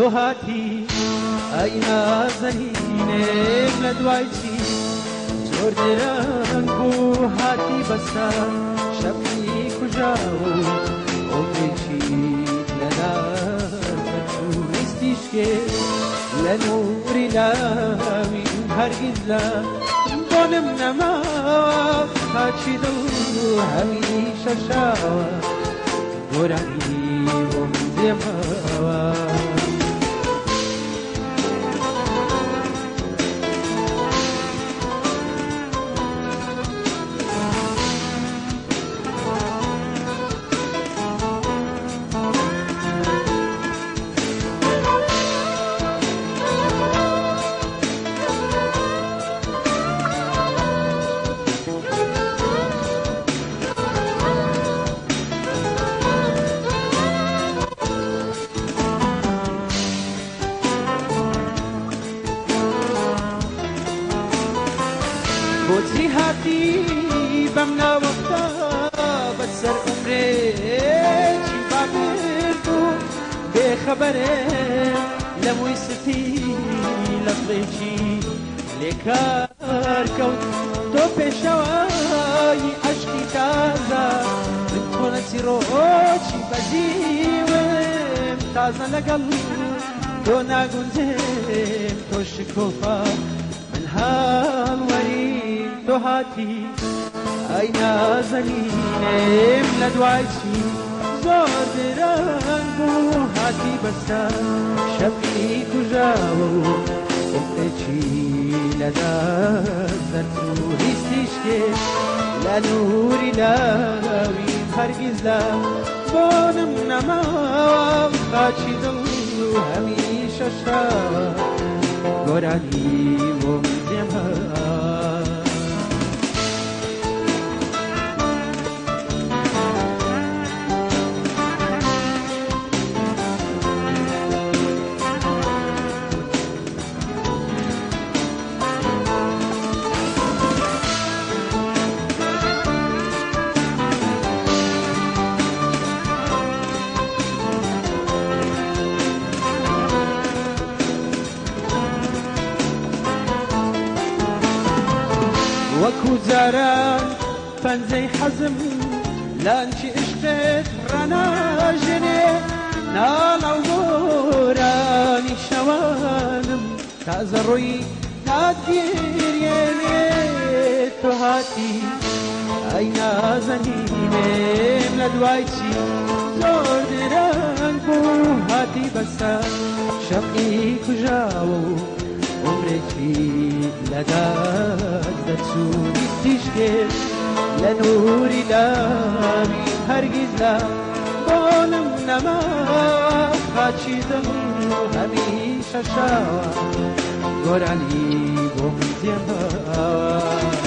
تۆ هاتی ئەی نازەنینێم لە دوای چی زۆر درەنگ بوو هاتی بەسە شەپی کوژاوە و عومرێکی لەدەست دەرچوو. ویستیشکێ لە نووری لاوین هەرگیز لە بۆنم نەماوە، خاکی دڵ هەمیشە شاوە، گۆرانی بۆم جێماوە. بۆچی هاتی بەم ناوەختە بەسەر عومرێکی بابرد و بێخەبەرێ لە مووی سپی لە دڵێکی لێکار کەوت. تۆ پێشەوای عەشقی تازە، من کۆنە چیڕۆکی بەزیوم، تازە لەگەڵ تۆ ناگونجێم، تۆ شکۆفە من هەڵوەری. تۆ هاتی ئەی نازەنینێم لە دوای چی زۆر درەنگ بوو هاتی بەسە شەپی کوژاوە و عومرێکی لەدەست دەرچوو. هیچ تیشکێ لە نووری لاویم هەرگیز لە بۆنم نەماوە، خاکی دڵ هەمیشە شاوە، گۆرانی بۆم جێماوە. وەکو جاران پەنجەی حەزم لانچی عشقت ڕناژێنێ، ناڵە و گۆرانی شەوانم تازە ڕۆی نادگیرێنێ. تۆ هاتی ئەی نازەنینێم لە دوای چی زۆر درەنگ بوو هاتی بەسە شەمعی کوژاوە و عومرێکی لەدەست دەرچوو. ویستیشکێ لە نووری لاوی هەرگیز لە بۆنم نەماوە، خاکی دڵ هەمیشە شاوە، گۆرانی بۆم جێماوە.